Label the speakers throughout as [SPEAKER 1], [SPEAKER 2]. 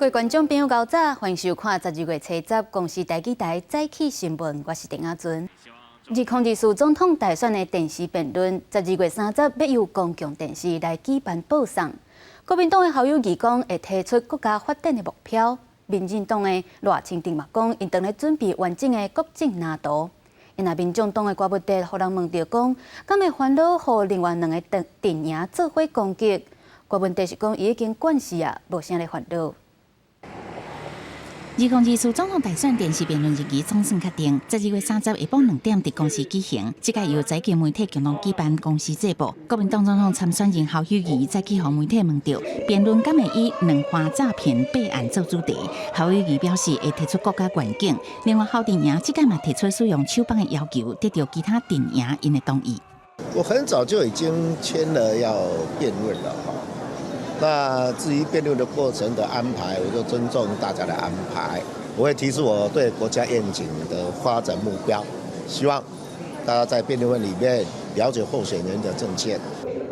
[SPEAKER 1] 各位觀眾朋友，𠢕早，歡迎收看12月初十公視台語台早起新聞，我是鄭亞尊。2024總統大選的電視辯論，12月30欲由公共電視來舉辦播送。國民黨的侯友宜講會提出國家發展的目標，民進黨的賴清德嘛講，𪜶當咧準備完整的國政藍圖。若民眾黨的郭文哲予人問著講，敢會煩惱予另外兩个陣營做伙攻擊？郭文哲是講，伊已經慣勢啊，無啥咧煩惱。
[SPEAKER 2] 2024總統大選電視辯論日期總算確定，12月30下晡2點佇公視舉行。這屆由財經媒體共同舉辦公視節目。國民黨總統參選人侯友宜再去予媒體問著，辯論敢會以兩岸詐騙弊案做主題？侯友宜表示會提出國家願景。另外，侯陣營這屆嘛提出使用手板的要求，得著其他陣營𪜶的同意。
[SPEAKER 3] 我很早就已經簽了要辯論了哈。那至於辯論的過程的安排，我就尊重大家的安排。我會提出我對國家願景的發展目標，希望大家在辯論會裡面了解候選人的政見。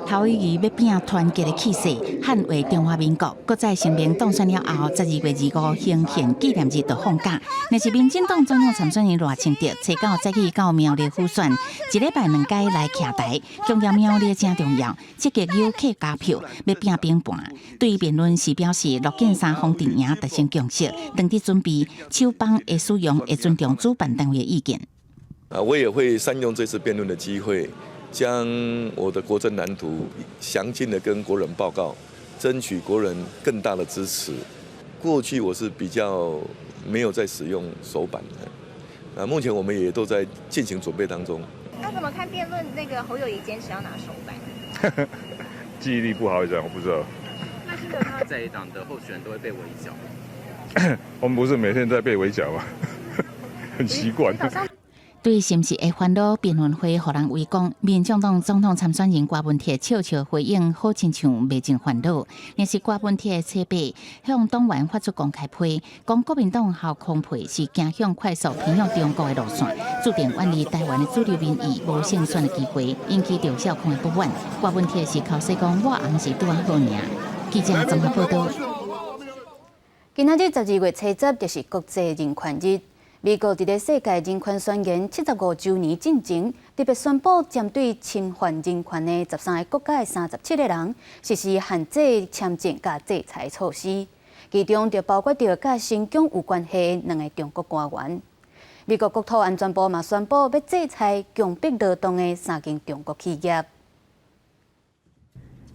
[SPEAKER 2] 侯友宜欲拚團結的氣勢，捍衛中華民國。閣再聲明當選了後，12月25行憲紀念日就放假。若是民進黨總統參選人賴清德，初九早起到苗栗輔選，一禮拜兩擺來徛台，強調苗栗誠重要，積極誘客家票，欲拚平盤。對於辯論時表示，樂見三方陣營達成共識，當佇準備手板的使用，會尊重主辦單位的意見。
[SPEAKER 4] 啊，我也會善用這次辯論的機會，將我的國政藍圖詳盡的跟國人報告，爭取國人更大的支持。過去我是比較沒有在使用手板的，啊，目前我們也都在進行準備當中。
[SPEAKER 5] 那怎麼看辯論？那個侯友宜堅持要拿手板？
[SPEAKER 6] 記憶力不好，講我不知道。
[SPEAKER 5] 那是他
[SPEAKER 7] 在野黨的候選人都會被圍剿。
[SPEAKER 6] 我們不是每天在被圍剿嗎？很習慣。
[SPEAKER 2] 對是毋是會煩惱辯論會予人圍攻？民進黨總統參選人郭文鐵笑笑回應，好親像袂真煩惱。若是郭文鐵初八向黨員發出公開批，講國民黨後空批是走向快速偏向中國的路線，注定遠離台灣的主流民意，無勝選的機會，引起著小康的不滿。郭文鐵是剾洗講，我翁是拄仔好爾。記者綜合報道。
[SPEAKER 1] 今仔日12月初十就是國際人權日。美國佇咧世界人權宣言75週年進前，特別宣布針對侵犯人權的13個國家的37個人實施限制簽證佮制裁措施，其中就包括著佮新疆有關係的兩个中國官員。美國國土安全部嘛宣布欲制裁強迫勞動的三間中國企業。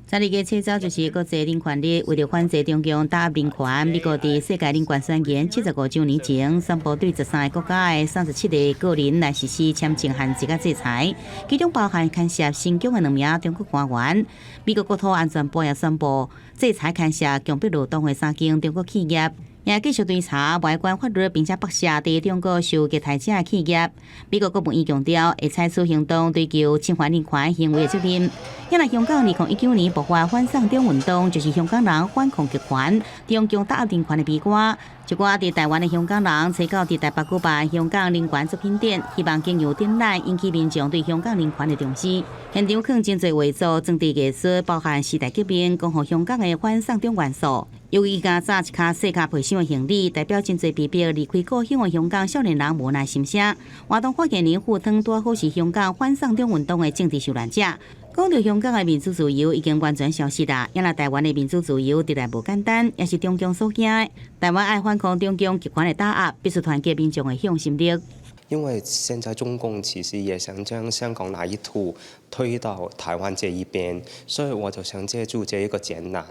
[SPEAKER 8] 12月初十就是國際人權日，為著反制中共打壓人權，美國佇世界人權宣言75週年前，宣布對13個國家的37個個人來實施簽證限制佮制裁，其中包含牽涉新疆的兩名中國官員。美國國土安全部也宣布制裁牽涉強迫勞動的三間中國企業，也繼續追查違反法律並且剝削佇中國受虐待者的企業。美國國務院強調，會採取行動追究侵犯人權行為的責任。因為香港2019年爆發反送中運動，就是香港人反抗極權、中共打壓人權的悲歌。一寡佇台灣的香港人，初九佇台北舉辦香港人權作品展，希望經由展覽引起民眾對香港人權的重視。現場囥真濟畫作、裝置藝術，包含時代革命、光復香港的反送中元素。由於共紮一跤細跤皮箱的行李，代表真濟被迫離開故鄉的香港少年人無奈心聲。活動發言人傅湯拄好是香港反送中運動的政治受難者。講著香港的民主自由已經完全消失啦，也若台灣的民主自由實在無簡單，也是中共所驚的。台灣愛反抗中共極權的打壓，必須團結民眾的向心力。
[SPEAKER 9] 因為現在中共其實也想將香港那一套推到台灣這一邊，所以我就想借助這一個展覽，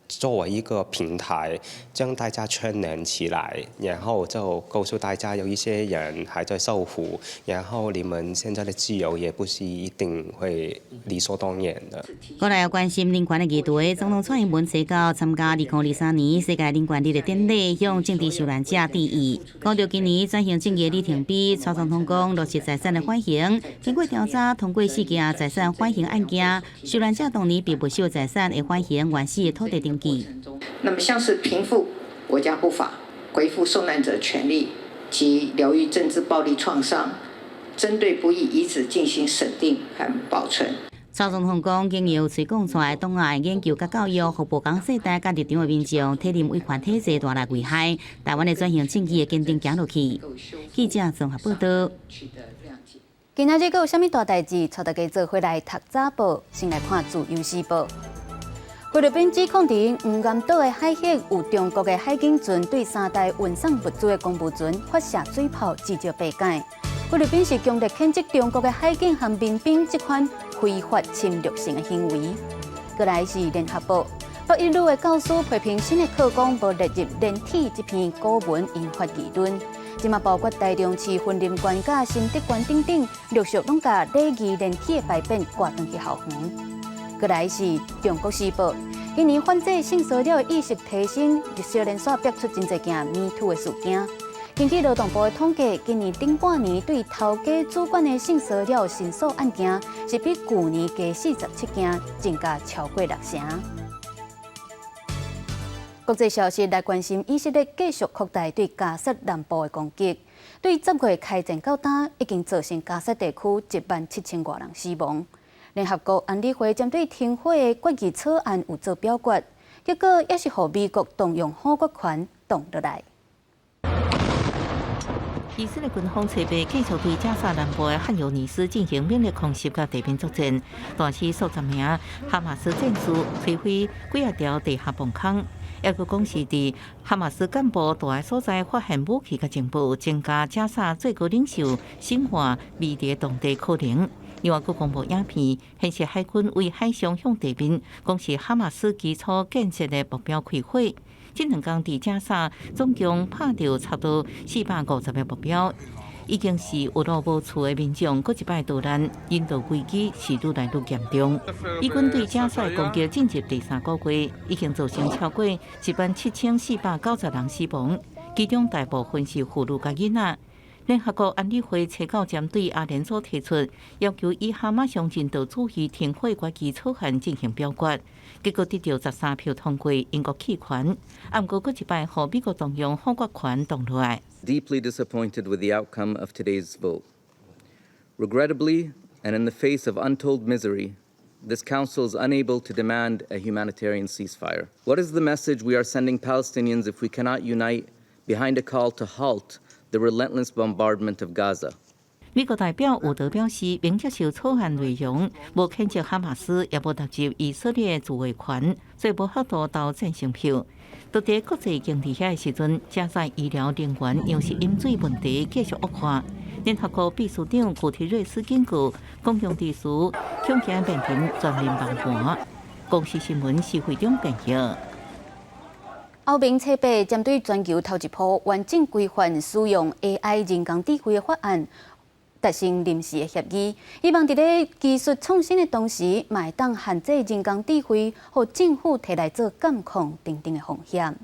[SPEAKER 9] 作為一個平台，將大家串聯起來，然後就告訴大家有一些人還在受苦，然後你們現在的自由也不是一定會理所當然的。
[SPEAKER 8] 過來關心人權的議題，總統蔡英文初九參加2023年世界人權日的典禮，向政治受難者致意。講著今年轉型正義里程碑，蔡總統講落實財產的緩刑，經過調查通過四件財產緩刑案件，受難者當年被沒收財產的緩刑原始土地登記。
[SPEAKER 10] 那麼像是平復國家不法、恢復受難者權利及療癒政治暴力創傷，針對不義遺址進行審定和保存。
[SPEAKER 8] 蔡總統講，經由喙講出來檔案研究佮教育，予無仝世代佮立場的民眾體認威權體制帶來危害，台灣的轉型正義會堅定行落去。記者綜合報道。
[SPEAKER 1] 今仔日閣有啥物大代誌？帶大家做伙來讀早報，先來看《自由時報》。菲律賓指控佇黃岩島的海域有中國的海警船對三台運送物資的公務船發射水炮，制造白解。菲律賓是強烈譴責中國的海警和民兵這款非法侵略性的行為。過來是聯合報，北一女的教師批評新的課綱無列入《連體》這篇古文，引發議論。這馬包括台中市雲林縣佮新竹縣等等，陸續攏共禮義廉恥的牌匾掛轉去校園。過來是中國時報，今年反制性騷擾的意識提升，小連續逼出真濟件 Me Too 的事件。根據勞動部的統計，今年頂半年對頭家主管的性騷擾申訴案件，是比舊年加47件，增加超過六成。國際消息來關心，以色列繼續擴大對加薩南部的攻擊，對10月開戰到今，已經造成加薩地區1萬7千外人死亡。聯合國安理會針對停火的決議草案有做表決，結果也是予美國動用否決權擋落來。
[SPEAKER 11] 以色列軍方初八繼續對加薩南部的漢尤尼斯進行猛烈空襲佮地面作戰，彈死數十名哈馬斯戰士，摧毀幾仔條地下防空。抑閣講是佇哈馬斯幹部蹛的所在發現武器佮情報，增加加薩最高領袖辛華佇佇當地可能。另外，閣公布影片顯示海軍對海上向地面，講是哈馬斯基礎建設的目標開火。這兩工佇加薩總共拍著差不多450個目標，已經是有路無厝的民眾，閣一擺逃難，人道危機是愈來愈嚴重。以軍對加薩攻擊進入第三個月，已經造成超過17,490人死亡，其中大部分是婦女佮囡仔。聯合國安理會初九針對阿聯酋提出要求，以哈馬斯人道主義停火決議草案進行表決，結果得著13票通過，英國棄權。啊，毋過閣一擺，予美國動用否決權擋落來。
[SPEAKER 12] Deeply disappointed with the outcome of today's vote. Regrettably, and in the face of untold misery, this council is unable to demand a humanitarian ceasefire. What is the message we are sending Palestinians if we cannot unite behind a call to halt the relentless bombardment of Gaza?
[SPEAKER 11] 美國代表伍德表示，免接受草案內容，無譴責哈馬斯，也無納入以色列自衛權，所以無法度投贊成票。就佇國際經佇遐的時陣，加薩醫療人員糧食飲水問題繼續惡化。聯合國秘書長古特瑞斯警告，公共秩序恐驚面臨全面崩盤。公視新聞施會長編譯。
[SPEAKER 1] 歐盟初八針對全球頭一波完整規範使用 AI 人工智慧的法案達成臨時的協議，希望佇咧技術創新的同時，嘛會當限制人工智慧，予政府提來做監控等等的風險。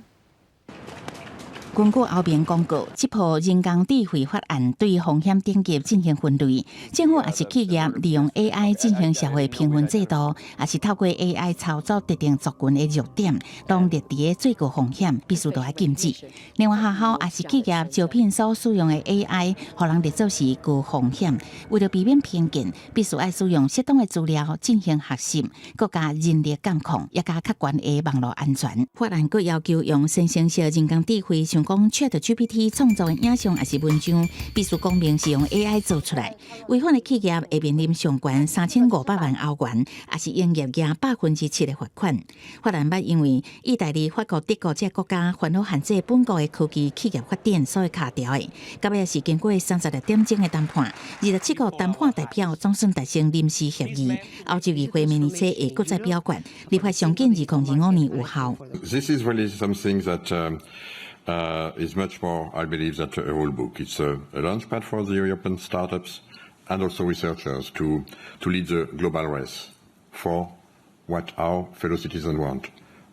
[SPEAKER 2] 根據歐盟公告，這部人工智慧法案對風險等級進行分類，政府抑是企業利用 AI 進行社會評分制度，抑是透過 AI 操作特定族群的弱點，攏列佇咧最高風險，必須著愛禁止。另外，學校抑是企業招聘所使用的 AI，予人列做是高風險。為著避免偏見，必須愛使用適當的資料進行學習，閣加人力監控，也加較懸的網路安全。法案閣要求用生成式人工智慧，像講 ChatGPT 創作的影像抑是文章，必須講明是用 AI 做出來。違反的企業會面臨上懸3500萬歐元，抑是營業額7%的罰款。法案捌因為意大利、法國、德國這國家煩惱限制本國的科技企業發展，所以卡著的。到尾是經過36點鐘的談判，27個談判代表總算達成臨時協議。歐洲議會明年初會閣再表決，立法上緊2025年有效。
[SPEAKER 13] This is really something that is much more, I believe, than a rule book. It's a launchpad for the European startups and also researchers to lead the global race for what our fellow citizens want,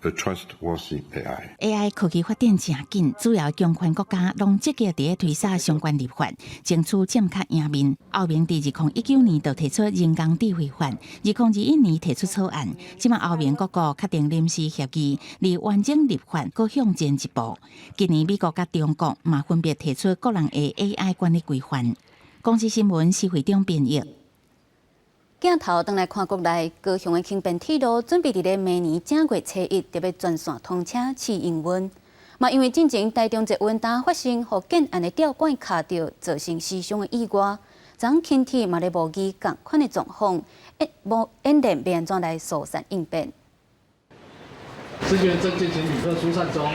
[SPEAKER 13] a trustworthy AI.
[SPEAKER 2] AI 科技發展誠緊，主要強權國家攏積極佇咧推捒相關立法，爭取佔較贏面。歐盟佇2019年就提出人工智慧法，2021年提出草案，這馬歐盟各國確定臨時協議，離完整立法閣向前一步。今年美國佮中國嘛分別提出個人的 AI 管理規範。公視新聞施會長編譯。
[SPEAKER 1] 鏡頭轉來看國內，高雄的輕便鐵路準備佇咧明年正月初一就欲全線通車試營運。嘛，因為進前台中捷運當發生予建案的吊桿卡著，造成死傷的意外，昨昏輕鐵嘛咧模擬仝款的狀況，無演練欲按怎來疏散應變。
[SPEAKER 14] 司機員正進行旅客疏散中。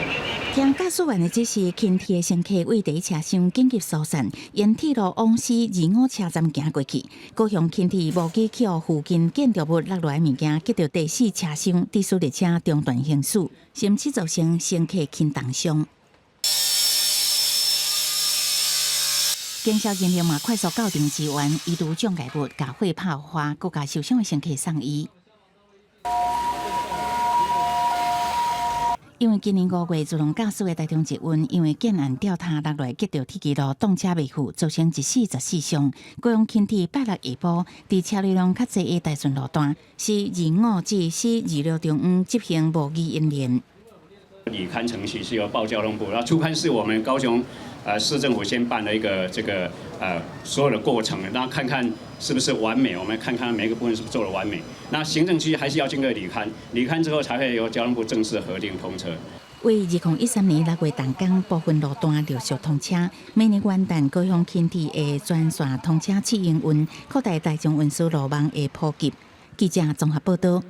[SPEAKER 2] 聽駕駛員的指示，輕鐵的乘客對第一車廂緊急疏散，沿鐵路往425車站行過去。高雄輕鐵模擬去予附近建築物落來的物件，擊著第四車廂，致使列車中斷行駛，甚至造成乘客輕重傷。警消人員嘛快速到場支援，移除障礙物，共火拍花，閣共受傷的乘客送醫。因為今年5月自動駕駛的台中捷運，因為建案吊塔落來擊著鐵軌路，動車袂赴，造成一死十四傷。高雄輕鐵拜六下晡，佇車流量較濟的大順路段，C25至 C26中央執行模擬演練。
[SPEAKER 15] 履勘程序是由報交通部，那初勘是我們高雄市政府先辦了一個這個所有的過程，那看看是不是完美，我們看看每一個部分是不是做得完美。那行政區還是要經過履勘，履勘之後才會由交通部正式核定通車。
[SPEAKER 2] 為2013年6月動工部分路段陸續通車，明年元旦高雄輕鐵會全線通車試營運，擴大大眾運輸路網的普及。記者綜合報道。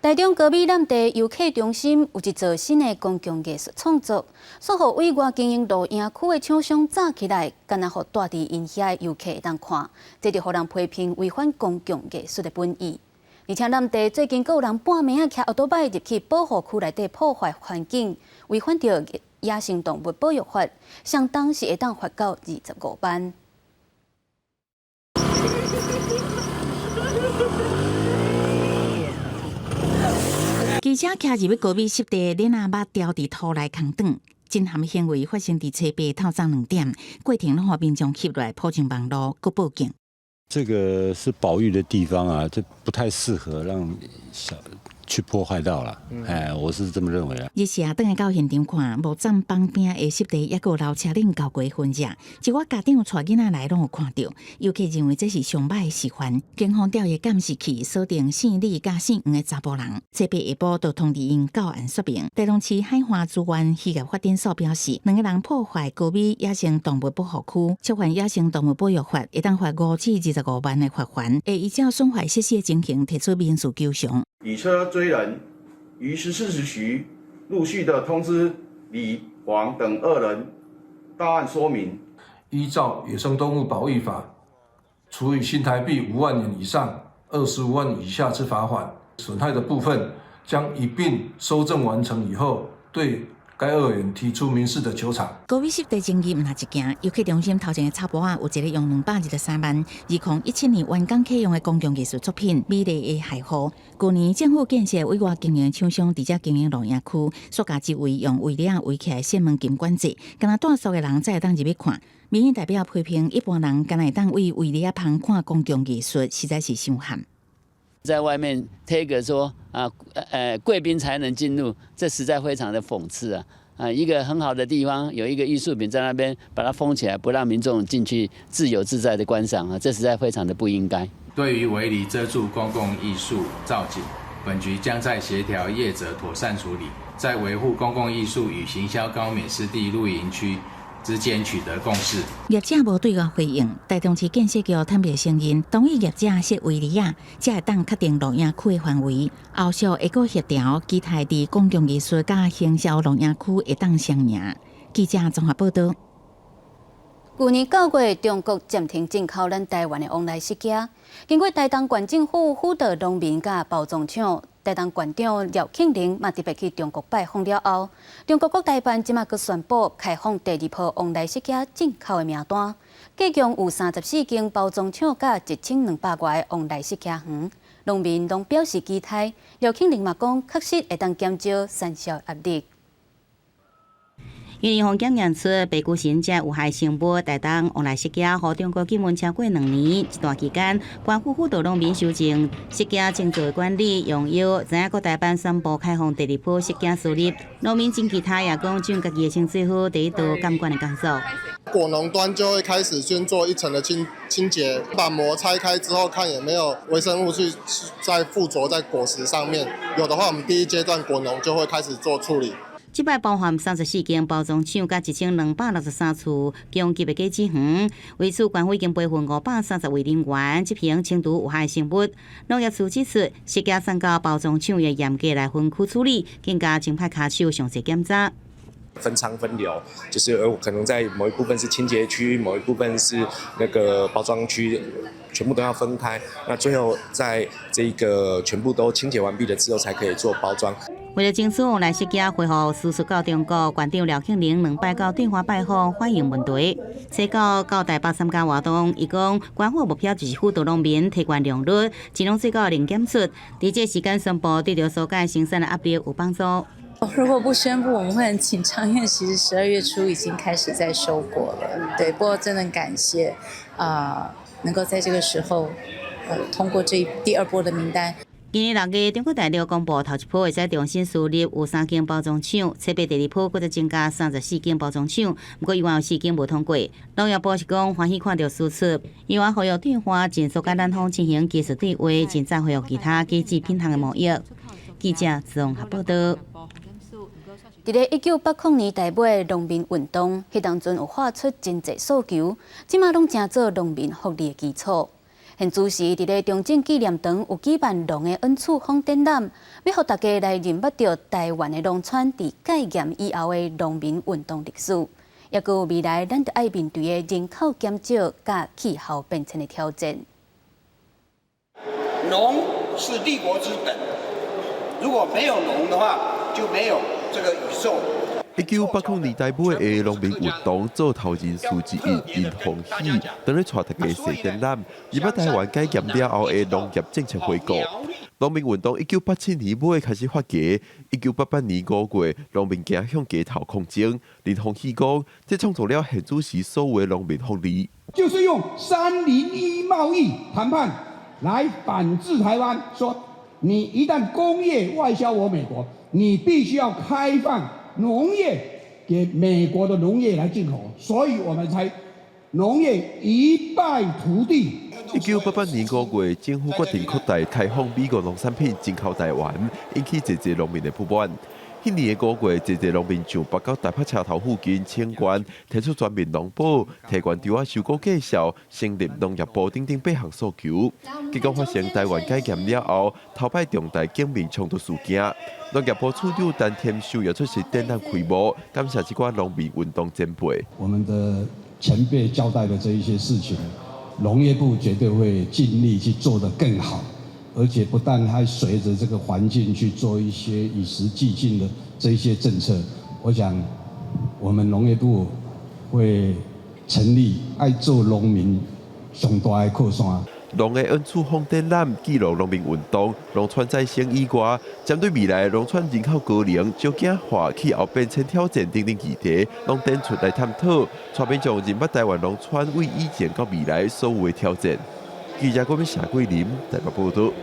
[SPEAKER 1] 台中高美湳地遊客中心有一座新的公共藝術創作，煞予委外經營露營區的廠商炸起來，干焦予蹛佇𪜶遐的遊客會當看，這就予人批評違反公共藝術的本意。而且湳地最近閣有人半暝仔騎歐多擺入去保護區內底破壞環境，違反著野生動物保育法，相當是會當罰到25萬。
[SPEAKER 2] 機車騎入去高美濕地，囡仔肉牢佇塗內空轉，震撼行為發生佇初八透早2點，過程攏予民眾翕落來鋪上網路，閣報警。
[SPEAKER 16] 這個是保育的地方啊，這不太適合讓小去破壞到啦。哎，我是這麼認為啊。
[SPEAKER 2] 日時啊，轉來到現場看，木棧旁邊的濕地，抑閣有留車輪交過痕跡，一寡家長帶囡仔來攏有看著，遊客認為這是上歹的示範。警方調閱監視器，鎖定姓李佮姓黃的查埔人，這邊下晡就通知𪜶到案說明。台中市海岸資源漁業發展所表示，兩个人破壞高美野生動物保護區，觸犯野生動物保育法，會當罰5至25萬的罰鍰，會依照損壞設施的情形提出民事求償。
[SPEAKER 17] 以車追人，於14時許陸續的通知李、黃等二人到案說明。
[SPEAKER 18] 依照《野生動物保育法》，處以新台幣5萬元以上25萬以下之罰款。損害的部分將一併搜證完成以後，對該二人提出民事的求償。
[SPEAKER 2] 高美濕地爭議毋但一件，遊客中心頭前的草埔仔有一个用223萬，2017年完工啟用的公共藝術作品《美麗的海河》。去年政府建設委外經營廠商佇遮經營露營區，煞共一位用圍籬仔圍起來鐵門禁管制，干焦蹛宿的人才會當入去看。民意代表批評一般人干焦會當對圍籬仔旁看公共藝術，實在是傷譀。
[SPEAKER 19] 在外面貼個說啊，貴賓才能進入，這實在非常的諷刺啊！啊，一個很好的地方，有一個藝術品在那邊，把它封起來，不讓民眾進去自由自在的觀賞啊，這實在非常的不應該。
[SPEAKER 20] 對於圍籬遮住公共藝術造景，本局將再協調業者妥善處理，在維護公共藝術與行銷高美濕地露營區之間取得共識。
[SPEAKER 2] 業者無對外回應，台中市建設局坦白承認，同意業者設圍籬仔，才會當確定露營區的範圍。後續會閣協調，期待佇公共藝術佮行銷露營區會當雙贏。記者綜合報導。
[SPEAKER 1] 舊年9月，中國暫停進口咱台灣的旺來釋迦。經過台東縣政府輔導農民佮包裝廠，台東縣長廖慶林嘛特別去中國拜訪了後，中國國台辦這馬閣宣布開放第二波旺來釋迦進口的名單，計共有34間包裝廠佮1200外个旺來釋迦園，農民攏表示期待。廖慶林嘛講，確實會當減少產銷壓力。
[SPEAKER 8] 因為予檢驗出白菇蕈這有害生物，台東旺來釋迦予中國禁運超過2年，這段期間，官府輔導農民修正釋迦種植的管理用藥，知影國台辦宣布開放第二波釋迦輸入，農民真期待也講將家己的成最好第一道監管的工作。
[SPEAKER 14] 果農端就會開始先做一層的清潔，把膜拆開之後，看有沒有微生物去再附着在果實上面。有的話，我們第一階段果農就會開始做處理。
[SPEAKER 8] 這擺包含34間包裝廠，佮1263處供給的果子園，為此官府已經培訓530位人員執行清除有害生物。農業處指出，釋迦送到包裝廠會嚴格來分區處理，更加指派跤手詳細檢查。
[SPEAKER 21] 分倉分流，就是可能在某一部分是清潔區，某一部分是那個包裝區，全部都要分開。那最後在這個全部都清潔完畢了之後，才可以做包裝。
[SPEAKER 8] 為了爭取旺來釋迦恢復輸出到中國，縣長廖慶玲兩擺到對花拜訪反映問題。初九到台北參加活動，伊講官府目標就是輔導農民提懸良率，盡量做到零檢出。佇這時間宣布，對著紓解生產的壓力有幫助。
[SPEAKER 22] 如果不宣布，我們會很緊張，因為其實12月初已經開始在收果了。對，不過真的感謝能夠在這個時候，通過這第二波的名單。
[SPEAKER 8] 今年6月，中國大陸公布頭一波會使重新輸入有三間包裝廠，籌備第二波閣再增加34間包裝廠，毋過猶原有四間無通過。農業部是講歡喜看著輸出，伊話呼籲對花盡速佮南方進行技術對話，盡早恢復其他果子品項的貿易。記者綜合報道。
[SPEAKER 1] 佇咧1980年代尾農民運動，彼當陣有發出真濟訴求，這馬攏成做農民福利的基礎。現主時佇咧中正紀念堂有舉辦農的恩賜風展覽，欲予大家來認捌著臺灣的農村佇戒嚴以後的農民運動歷史，抑閣有未來咱著愛面對的人口減少佮氣候變遷的挑戰。
[SPEAKER 23] 農是立國之本，如果沒有農的話，就沒有這個宇宙。
[SPEAKER 4] 1980年代尾的農民運動做頭人士之一林鴻喜，當咧帶大家踅展覽，入捌臺灣解嚴了後的農業政策回顧。農民運動1987年尾開始發芽，1988年5月，農民行向街頭抗爭。林鴻喜講，這創造了現主時所有的農民福利。
[SPEAKER 24] 就是用301貿易談判來反制臺灣，說你一旦工業外銷我美國，你必須要開放農業給美國的農業來進口，所以我們才農業一敗塗地。
[SPEAKER 4] 1988年5月，政府決定擴大開放美國農產品進口臺灣，引起濟濟農民的不滿。彼年的5月，濟濟農民上北到台北車頭附近請願，提出全面農保、提懸稻仔收割價數、成立農業部等等八項訴求。結果發生臺灣解嚴了後，頭擺重大警民衝突事件。農業部處長陳添壽也出席展覽開幕，感謝這寡農民運動前輩。
[SPEAKER 25] 我們的前輩交代的這一些事情，農業部絕對會盡力去做得更好。而且不但還隨着這個環境去做一些與時俱進的這一些政策，我想我們農業部會成立愛做農民上大的靠山。
[SPEAKER 4] 農的恩賜風展覽記錄農民運動、農村再生以外，針對未來農村人口高齡、少子化、氣候變遷挑戰等等議題，攏展出來探討，帶民眾認捌臺灣農村為以前到未來所有的挑戰。記者郭美夏桂林台北報道。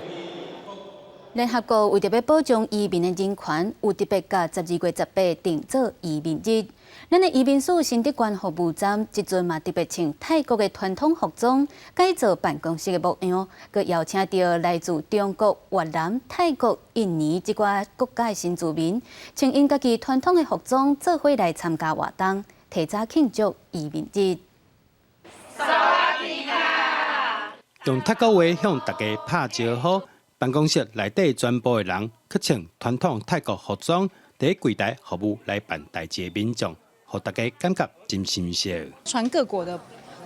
[SPEAKER 1] 聯合國為著欲保障移民的人權，有特別共12月18定做移民日。咱的移民署新竹縣服務站，這陣嘛特別穿泰國的傳統服裝，改造辦公室的模樣，閣邀請著來自中國、越南、泰國、印尼這寡國家的新住民，穿𪜶家己傳統的服裝，做伙來參加活動，提早慶祝移民日。
[SPEAKER 26] 用泰國話向大家拍招呼。辦公室內底全部的人，去穿傳統泰國服裝，佇櫃台服務來辦代誌的民眾，予大家感覺真親切。
[SPEAKER 27] 穿各國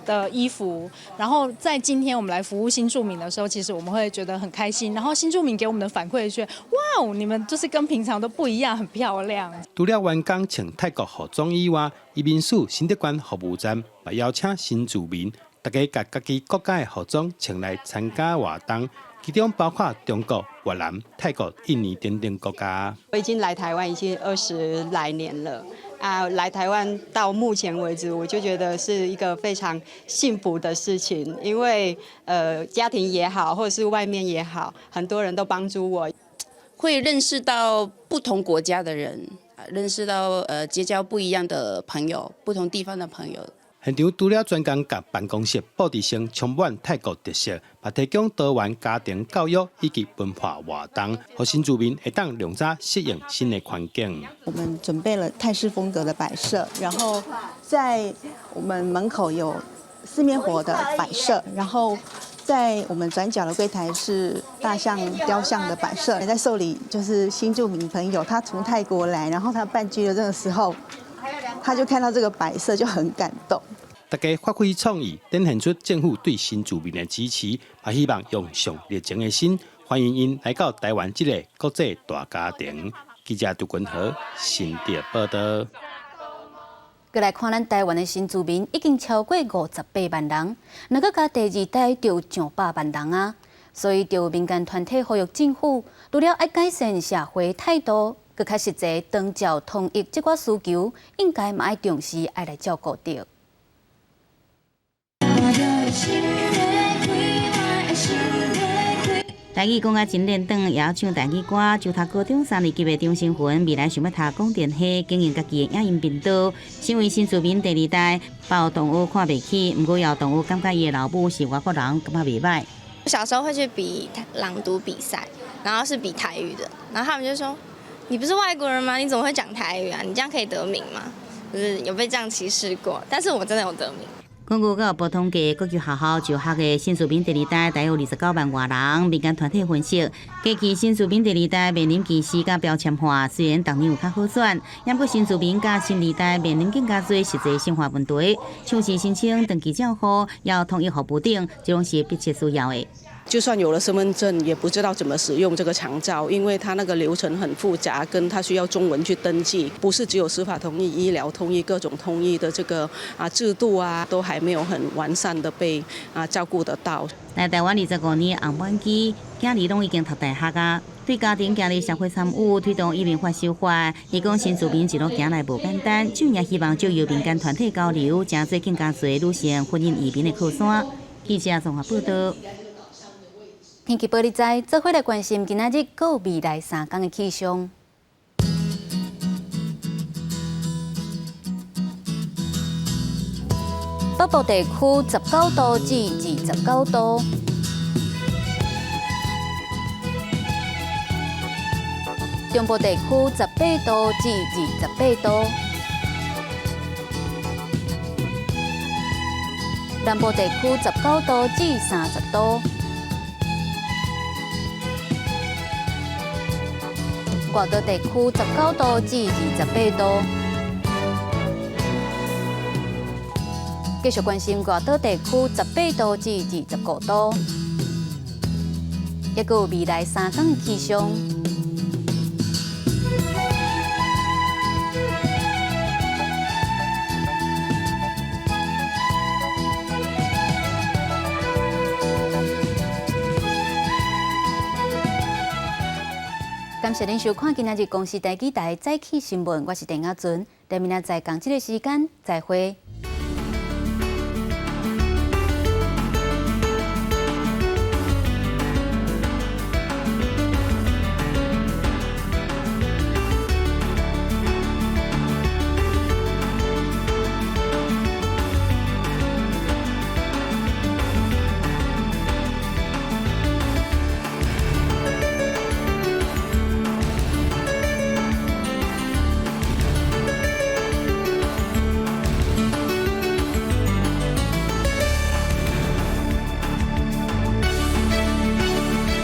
[SPEAKER 27] 的衣服，然後在今天我們來服務新住民的時候，其實我們會覺得很開心。然後新住民給我們的反饋是：哇，你們就是跟平常都不一樣，很漂亮。
[SPEAKER 26] 除了員工穿泰國服裝以外，移民署新竹縣服務站也邀請新住民，大家共家己國家的服裝穿來參加活動。其中包括中國、越南、泰國、印尼等等國家。
[SPEAKER 28] 我已經來台灣已經20來年了，
[SPEAKER 3] 啊，來台灣到目前為止，我就覺得是一個非常幸福的事情，因為家庭也好，或者是外面也好，很多人都幫助我，
[SPEAKER 5] 會認識到不同國家的人，認識到結交不一樣的朋友，不同地方的朋友。
[SPEAKER 26] 現場除了專工佮辦公室布置成充滿泰國特色，嘛提供多元家庭教育以及文化活動，予新住民會當量早適應新的環境。
[SPEAKER 6] 我們準備了泰式風格的擺設，然後在我們門口有四面佛的擺設，然後在我們轉角的櫃檯是大象雕像的擺設。在受理就是新住民朋友，他從泰國來，然後他辦居留證的時候，他就看到這個擺設就很感動。
[SPEAKER 26] 大家發揮創意，展現出政府對新住民的支持，也希望用上熱情的心歡迎𪜶來到台灣這個國際大家庭。記者杜君和新竹報道。
[SPEAKER 1] 閣來看咱台灣的新住民已經超過58萬人，若閣加第二代就上百萬人啊！所以，就有民間團體呼籲政府，除了愛改善社會態度，閣較實際長照統一這寡需求，應該嘛愛重視，愛來照顧著。
[SPEAKER 8] 台語講甲真輪轉，也曉唱台語歌。就讀高中三年級的張新雲，未來想欲讀廣電系，經營家己的影音頻道。身為新住民第二代，包同學看袂起，毋過有同學感覺伊的老母是外國人，感覺袂䆀。
[SPEAKER 7] 我小時候會去比朗讀比賽，然後是比台語的，然後他們就說：你不是外國人嗎？你怎麼會講台語啊？你這樣可以得名嗎？就是有被這樣歧視過，但是我真的有得名。
[SPEAKER 8] 根據教育部統計，國際學校就學的新住民第二代大約29萬外人。民間團體分析，過去新住民第二代面臨歧視佮標籤化，雖然逐年有較好轉，毋過新住民佮新二代面臨更加濟實際生活問題，像是申請長期照護、要統一服務等，這攏是迫切需要的。
[SPEAKER 9] 就算有了身份證，也不知道怎麼使用這個長照，因為他那個流程很複雜，跟他需要中文去登記，不是只有司法統一、醫療統一、各種統一的這個制度啊，都還沒有很完善的被照顧得到。
[SPEAKER 8] 來台灣25年，紅滿機，囝兒攏已經讀大學啊，對家庭建立社會參與，推動移民法修法。伊講新住民一路行來無簡單，就也希望藉由民間團體交流，成做更加濟女性婚姻移民的靠山。記者綜合報道。
[SPEAKER 1] 天氣報你知，做伙來關心今仔日閣未來3天的氣象。北部地區19度至29度，中部地區18度至28度，南部地區19度至30度。外島地區19度至28度，繼續關心外島地區18度至25度，抑閣有未來3天氣象。感謝您收看今仔日公視台語台早起新聞，我是鄭亞純，咱明仔載仝這个時間再會。